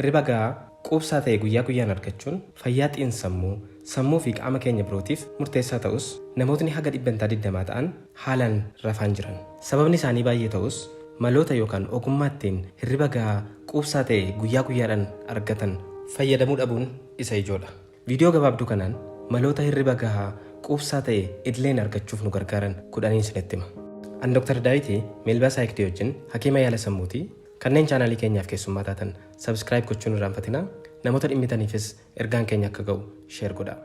Hirriba gahaa quubsaa ta'e guyyaa guyyaan argachuun fayyaa xiinsammuu, sammuu fi qaama keenya birootiif murteessaa ta'us namootni haga 20% ta'an haalaan rafaan jiran. Sababni isaanii baay'ee ta'us maloota yookaan ogummaa ittiin hirriba gahaa quubsaa ta'e guyyaa guyyaadhaan argatan fayyadamuu dhabuun isa ijoodha. Viidiyoo gabaabduu kanaan maloota hirriba gahaa quubsaa ta'e idileen argachuuf nu gargaaran 10n isinitti hima. An Dr. Daawiti Meelbaa Saayikdii wajjin hakiima yaala sammuuti. Kanneen chaanaalii keenyaaf keessummaa taatan subscribe gochuu hin irraanfatinaa. Namoota dhimmitaniifis ergaan keenya akka ga'u share godhaa.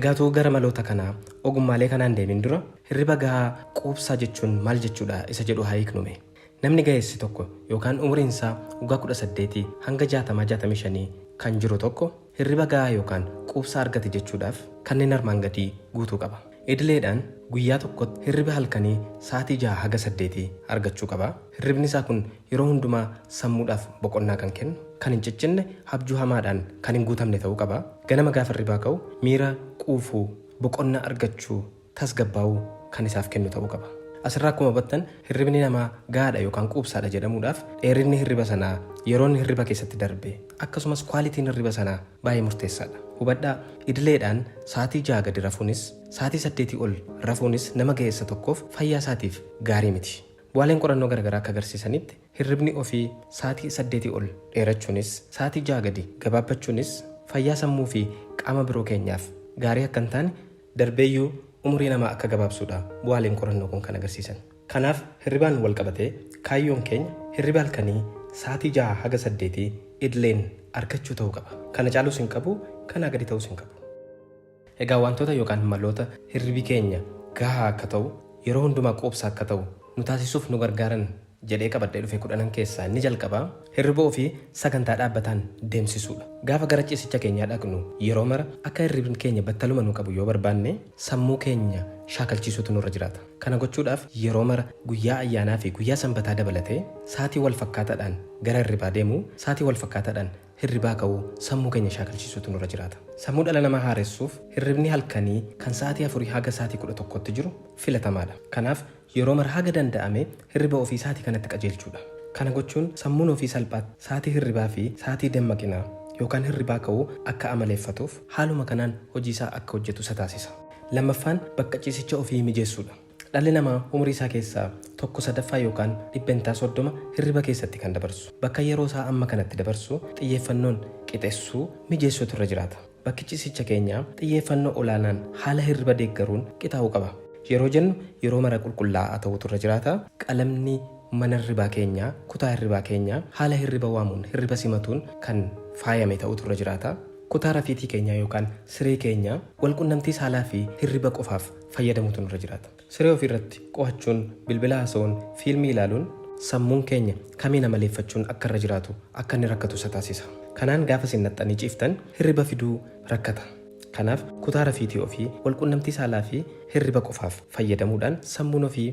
Egaa utuu gara maloota kanaa, ogummaalee kanaa hin deemin dura hirriba gahaa quubsaa jechuun maal jechuudha isa jedhu haa hiiknu mee. Namni ga'eessi tokko yookaan umuriin isaa waggaa 18 hanga 60, 65 kan jiru tokko hirriba gahaa yookaan quubsaa argate jechuudhaaf kanneen armaan gadii guutuu qaba. Idileedhaan guyyaa tokkotti hirriba halkanii sa'aatii jaha haga saddeetii argachuu qaba. Hirribni isaa kun yeroo hundumaa sammuudhaaf boqonnaa kan kennu, kan hin ciccinne, abjuu hamaadhaan kan hin guutamne ta'uu qaba. Ganama gaafa hirribaa ka'u miira quufuu, boqonnaa argachuu, tasgabbaa'uu kan isaaf kennu ta'uu qaba. Asirraa akkuma hubattan hirribni namaa gahaadha yookaan quubsaadha jedhamuudhaaf dheerinni hirriba sanaa, yeroon hirriba keessatti darbe, akkasumas kwaalitiin hirriba sanaa baay'ee murteessaadha. Hubadhaa, idileedhaan sa'aatii jahaa gadi rafuunis, sa'aatii saddeetii ol rafuunis nama ga'eessa tokkoof fayyaa isaatiif gaarii miti. Bu'aaleen qorannoo garagaraa akka agarsiisanitti hirribni ofii sa'aatii saddeetii ol dheerachuunis, sa'aatii jahaa gadi gabaabbachuunis fayyaa sammuu fi qaama biroo keenyaaf gaarii akka hin taane, darbeeyyuu umurii namaa akka gabaabsuudha bu'aaleen qorannoo kun kan agarsiisan. Kanaaf hirribaan wal qabatee kaayyoon keenya hirriba halkanii sa'aatii jahaa haga saddeetii idileen argachuu ta'uu qaba. Kana caaluus hin qabu, kanaa gadi ta'uus hin qabu. Egaa wantoota yookaan maloota hirribi keenya gahaa akka ta'u, yeroo hundumaa quubsaa akka ta'u nu taasisuuf nu gargaaran jedhee qabadhee dhufe kudhanan keessaa inni jalqabaa hirriba ofii sagantaa dhaabbataan deemsisuudha. Gaafa gara ciisicha keenyaa dhaqnu yeroo mara akka hirribni keenya battaluma nu qabu yoo barbaanne sammuu keenya shaakalchiisuutu nurra jiraata. Kana gochuudhaaf yeroo mara guyyaa ayyaanaa fi guyyaa sanbataa dabalatee sa'aatii wal fakkaataadhaan gara hirribaa deemuu, sa'aatii wal fakkaataadhaan hirribaa ka'uu sammuu keenya shaakalchiisuutu nurra jiraata. Sammuu dhala namaa haaressuuf hirribni halkanii kan sa'aatii afurii haga sa'aatii 11tti jiru filatamaadha. Kanaaf yeroo mara haga danda'ame hirriba ofii sa'aatii kanatti qajeelchuudha. Kana gochuun sammuun ofii salphaatti sa'aatii hirribaa fi sa'aatii dammaqinaa yookaan hirribaa ka'uu akka amaleeffatuuf haaluma kanaan hojii isaa akka hojjetu isa taasisa. Lammaffaan bakka ciisicha ofii mijeessuudha. Dhalli namaa umurii isaa keessaa tokko sadaffaa yookaan 30% hirriba keessatti kan dabarsu. Bakka yeroo isaa amma kanatti dabarsu xiyyeeffannoon qixessuu, mijeessuutu irra jiraata. Bakki ciisicha keenyaa xiyyeeffannoo olaanaan haala hirriba deeggaruun qixaa'uu qaba. Yeroo jennu yeroo mara qulqullaa'aa ta'uutu irra jiraata. Qalamni mana hirribaa keenyaa, kutaa hirribaa keenyaa haala hirriba waamuun, hirriba simatuun kan faayame ta'uutu irra jiraata. Kutaa rafiitii keenyaa yookaan siree keenya walqunnamtii saalaa fi hirriba qofaaf fayyadamuutu nurra jiraata. Siree ofii irratti qo'achuun, bilbila haasa'uun, fiilmii ilaaluun sammuun keenya kamiin amaleeffachuun akka irra jiraatu akka inni rakkatu isa taasisa. Kanaan gaafa isin dhaqxanii ciiftan hirriba fiduu rakkata. Kanaaf kutaa rafiitii ofii walqunnamtii saalaa fi hirriba qofaaf fayyadamuudhaan sammuun ofii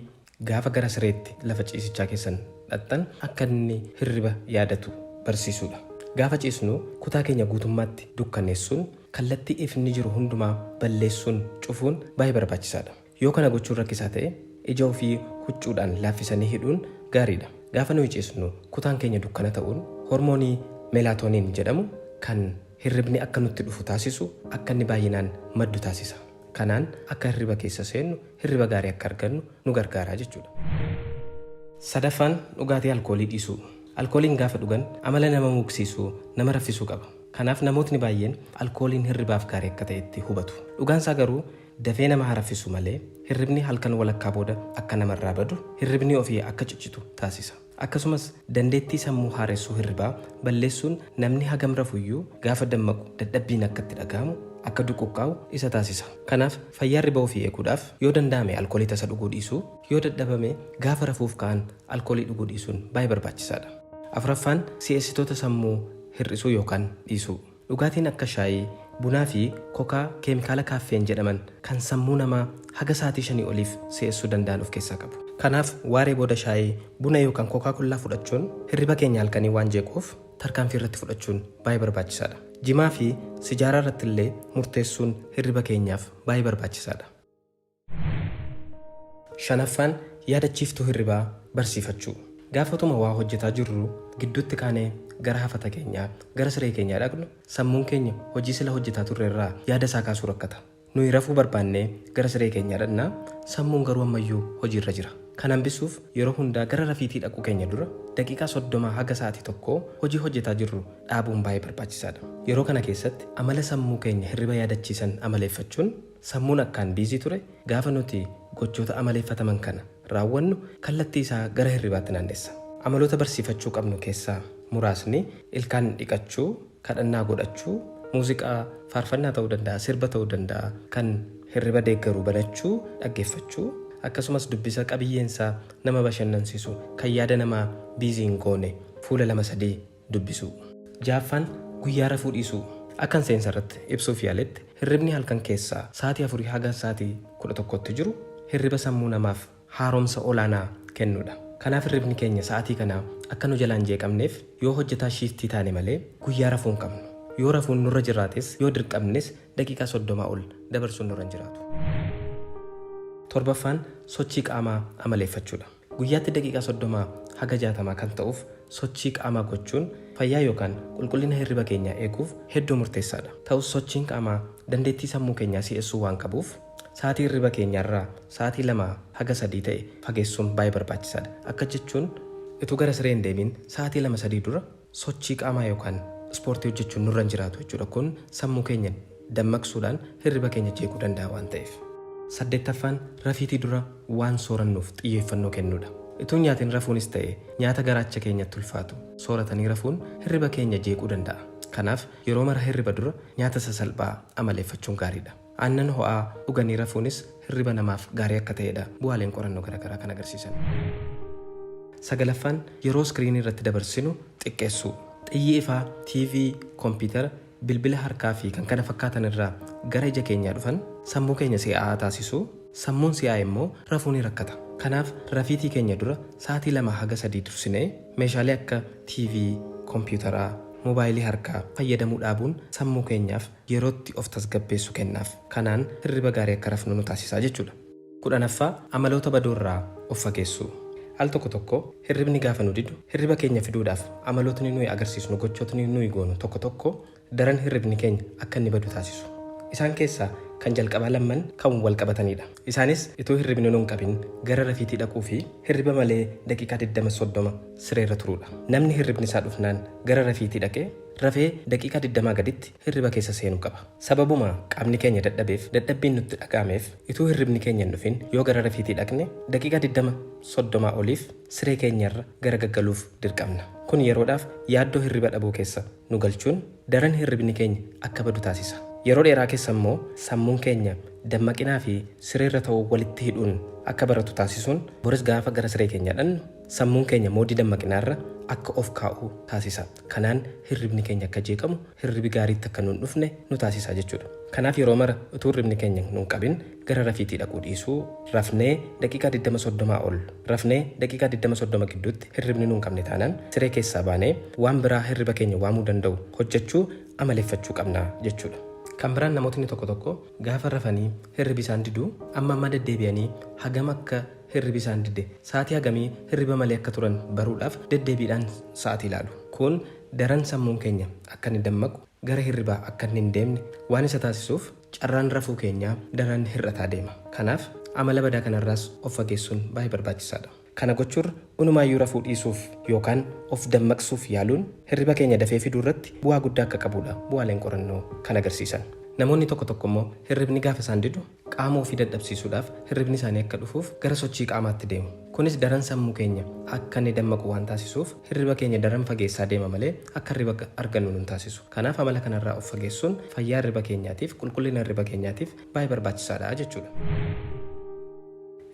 gaafa gara sireetti lafa ciisichaa keessan dhaqxan akka inni hirriba yaadatu barsiisuudha. Gaafa ciisnu kutaa keenya guutummaatti dukkaneessuun, kallattii ifni jiru hundumaa balleessuun, cufuun baay'ee barbaachisaadha. Yoo kana gochuun rakkisaa ta'e ija ofii huccuudhaan laaffisanii hidhuun gaariidha. Gaafa nuyi ciisnu kutaan keenya dukkana ta'uun hormoonii melaatooniin jedhamu kan hirribni akka nutti dhufu taasisu akka inni baay'inaan maddu taasisa. Kanaan akka hirriba keessa seennu, hirriba gaarii akka argannu nu gargaara jechuudha. Sadaffaan dhugaatii alkoolii dhiisuu. Alkooliin gaafa dhugan amala nama mugsiisuu, nama raffisuu qaba. Kanaaf namootni baay'een alkooliin hirribaaf gaarii akka ta'etti hubatu. Dhugaansaa garuu dafee nama haa raffisu malee hirribni halkan walakkaa booda akka namarraa badu, hirribni ofii akka ciccitu taasisa. Akkasumas dandeettii sammuu haaressuu hirribaa balleessuun namni hagam rafuyyuu gaafa dammaqu dadhabbiin akka itti dhaga'amu, akka duquqqaa'u isa taasisa. Kanaaf fayyaa hirriba ofii eeguudhaaf yoo danda'ame alkoolii tasa dhuguu dhiisuu, yoo dadhabame gaafa rafuuf ka'an alkoolii dhuguu dhiisuun baay'ee barbaachisaadha. Afraffaan si'eessitoota sammuu hir'isuu yookaan dhiisuu. Dhugaatiin akka shaayii, bunaa fi kokaa keemikaala kaaffeen jedhaman kan sammuu namaa haga sa'aatii shanii oliif si'eessuu danda'an of keessaa qabu. Kanaaf waaree booda shaayii, buna yookaan kokaa kollaa fudhachuun hirriba keenya halkanii waan jeequuf tarkaanfii irratti fudhachuun baay'ee barbaachisaadha. Jimaa fi sijaaraa irratti illee murteessuun hirriba keenyaaf baay'ee barbaachisaadha. Shanaffaan yaadachiiftuu hirribaa barsiifachuu. Gaafa utuma waa hojjetaa jirruu gidduutti kaanee gara hafata keenyaa, gara siree keenyaa dhaqnu sammuun keenya hojii sila hojjetaa turre irraa yaada isaa kaasuu rakkata. Nuyi rafuu barbaannee gara siree keenyaa dhaqnaa, sammuun garuu ammayyuu hojiirra jira. Kana hambisuuf yeroo hundaa gara rafiitii dhaquu keenya dura daqiiqaa 30 haga sa'aatii tokkoo hojii hojjetaa jirru dhaabuun baay'ee barbaachisaadha. Yeroo kana keessatti amala sammuu keenya hirriba yaadachiisan amaleeffachuun sammuun akkaan biizii ture gaafa nuti gochoota amaleeffataman kana raawwannu kallattii isaa gara hirribaatti naannessa. Amaloota barsiifachuu qabnu keessaa muraasni ilkaan dhiqachuu, kadhannaa godhachuu, muuziqaa faarfannaa ta'uu danda'a, sirba ta'uu danda'a, kan hirriba deeggaru banachuu, dhaggeeffachuu, akkasumas dubbisa qabiyyeen isaa nama bashannansiisu kan yaada namaa biizii hin goone fuula lama sadii dubbisuu. Ja'affaan guyyaa rafuu dhiisuu. Akkan seensa irratti ibsuuf yaaletti hirribni halkan keessaa sa'aatii afurii haga sa'aatii 11tti jiru hirriba sammuu namaaf haaromsa olaanaa kennuudha. Kanaaf hirribni keenya sa'aatii kanaa akka nu jalaa hin jeeqamneef yoo hojjetaa shiiftii taane malee guyyaa rafuu hin qabnu. Yoo rafuun nurra jiraates yoo dirqamnes daqiiqaa 30 ol dabarsuun nurra hin jiraatu. Torbaffaan sochii qaamaa amaleeffachuudha. Guyyaatti daqiiqaa 30 haga 60 kan ta'uuf sochii qaamaa gochuun fayyaa yookaan qulqullina hirriba keenyaa eeguuf hedduu murteessaadha. Ta'us sochiin qaamaa dandeettii sammuu keenyaa si'eessuu waan qabuuf sa'aatii hirriba keenyaarraa sa'aatii 2 haga 3 ta'e fageessuun baay'ee barbaachisaadha. Akkas jechuun utuu gara siree hin deemiin sa'aatii 2 3 dura sochii qaamaa yookaan ispoortii hojjechuun nurra hin jiraatu jechuudha. Kun sammuu keenya dammaqsuudhaan hirriba keenya jeequu danda'a waan ta'eef. Saddeettaffaan rafiitii dura waan soorannuuf xiyyeeffannoo kennuudha. Utuu hin nyaatin rafuunis ta'e nyaata garaacha keenyatti ulfaatu sooratanii rafuun hirriba keenya jeequu danda'a. Kanaaf yeroo mara hirriba dura nyaata sasalphaa amaleeffachuun gaariidha. Aannan ho'aa dhuganii rafuunis hirriba namaaf gaarii akka ta'edha bu'aaleen qorannoo garaagaraa kan agarsiisan. Sagalaffaan yeroo iskiriinii irratti dabarsinu xiqqeessuu. Xiyyi ifaa TV, kompiitara, bilbila harkaa fi kkf irraa gara ija keenyaa dhufan sammuu keenya si'aa'aa taasisu, sammuun si'aa'e immoo rafuu ni rakkata. Kanaaf rafiitii keenya dura sa'aatii 2 haga 3 dursinee meeshaalee akka TV, kompiitaraa, mobaayilii harkaa fayyadamuu dhaabuun sammuu keenyaaf yerootti of tasgabbeessu kennaaf. Kanaan hirriba gaarii akka rafnu nu taasisa jechuudha. 10ffaa, Amaloota badoo irraa of fageessuu. Al tokko tokko hirribni gaafa nu didu, hirriba keenya fiduudhaaf amalootni nuyi agarsiisnu, gochootni nuyi goonu tokko tokko daran hirribni keenya akka inni badu taasisu. Isaan keessaa kan jalqabaa lamman kan wal qabataniidha. Isaanis ituu hirribni nu hin qabin gara rafiitii dhaquu fi hirriba malee daqiiqaa 20, 30 sireerra turuudha. Namni hirribni isaa dhufnaan gara rafiitii dhaqe rafee daqiiqaa 20 gaditti hirriba keessa seenuu qaba. Sababuma qaamni keenya dadhabeef, dadhabbiin nutti dhaga'ameef ituu hirribni keenya hin dhufin yoo gara rafiitii dhaqne daqiiqaa 20, 30 oliif siree keenyarra gara gaggaluuf dirqamna. Kun yeroodhaaf yaaddoo hirriba dhabuu keessa nu galchuun daran hirribni keenya akka badu taasisa. Yeroo dheeraa keessa immoo sammuun keenya dammaqinaa fi sireerra ta'uu walitti hidhuun akka baratu taasisuun boris gaafa gara siree keenyaa dhannu sammuun keenya moodii dammaqinaarra akka of kaa'u taasisa. Kanaan hirribni keenya akka jeeqamu, hirribi gaariitti akka nu hin dhufne nu taasisa jechuudha. Kanaaf yeroo mara utuu hirribni keenya nu hin qabin gara rafiitii dhaquu dhiisuu, rafnee daqiiqaa 20, 30 ol rafnee daqiiqaa 20, 30 gidduutti hirribni nu hin qabne taanaan siree keessaa baanee waan biraa hirriba keenya waamuu danda'u hojjechuu amaleeffachuu qabna jechuudha. Kan biraan namootni tokko tokko gaafa rafanii hirribi isaan didu amma ammaa deddeebi'anii hagam akka hirribi isaan dide, sa'aatii hagamii hirriba malee akka turan baruudhaaf deddeebiidhaan sa'aatii ilaalu. Kun daran sammuun keenya akka inni dammaqu, gara hirribaa akka inni hin deemne waan isa taasisuuf carraan rafuu keenyaa daran hir'ataa deema. Kanaaf amala badaa kanarraas of fageessuun baay'ee barbaachisaadha. Kana gochuurra unumaayyuu rafuu dhiisuuf yookaan of dammaqsuuf yaaluun hirriba keenya dafee fiduu irratti bu'aa guddaa akka qabuudha bu'aaleen qorannoo kan agarsiisan. Namoonni tokko tokko immoo hirribni gaafa isaan didu qaama ofii dadhabsiisuudhaaf hirribni isaanii akka dhufuuf gara sochii qaamaatti deemu. Kunis daran sammuu keenya akka inni dammaqu waan taasisuuf hirriba keenya daran fageessaa deema malee akka hirriba argannu nun taasisu. Kanaaf amala kanarraa of fageessuun fayyaa hirriba keenyaatiif, qulqullina hirriba keenyaatiif baay'ee barbaachisaadha jechuudha.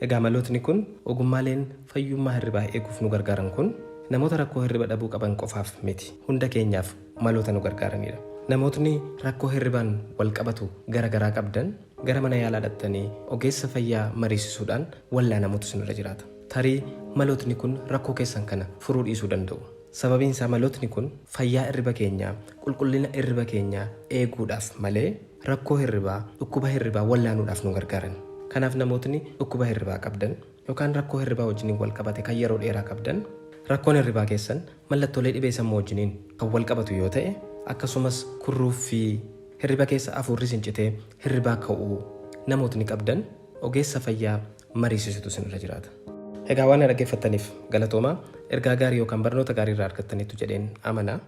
Egaa malootni kun ogummaaleen fayyummaa hirribaa eeguuf nu gargaaran kun namoota rakkoo hirriba dhabuu qaban qofaaf miti. Hunda keenyaaf maloota nu gargaaranidha. Namootni rakkoo hirribaan wal qabatu gara garaa qabdan gara mana yaalaa dhaqxanii ogeessa fayyaa mariisisuudhaan wallaanamuutu isinirra jiraata. Tarii malootni kun rakkoo keessan kana furuu dhiisuu danda'u. Sababiin isaa malootni kun fayyaa irriba keenyaa, qulqullina irriba keenyaa eeguudhaaf malee rakkoo hirribaa, dhukkuba hirribaa wallaanuudhaaf nu gargaaran. Kanaaf namootni dhukkuba hirribaa qabdan yookaan rakkoo hirribaa wajjiniin wal qabate kan yeroo dheeraa qabdan Rakkoon hirribaa keessan mallattoolee dhibee sammuu wajjiniin kan wal qabatu yoo ta'e, akkasumas kurruuffii, hirriba keessa afuurri isin citee hirribaa ka'uu namootni qabdan ogeessa fayyaa mariisisutu isinirra jiraata. Egaa waan na dhaggeeffattaniif galatoomaa. Ergaa gaarii yookaan barnoota gaarii irraa argattaniittu jedheen amana.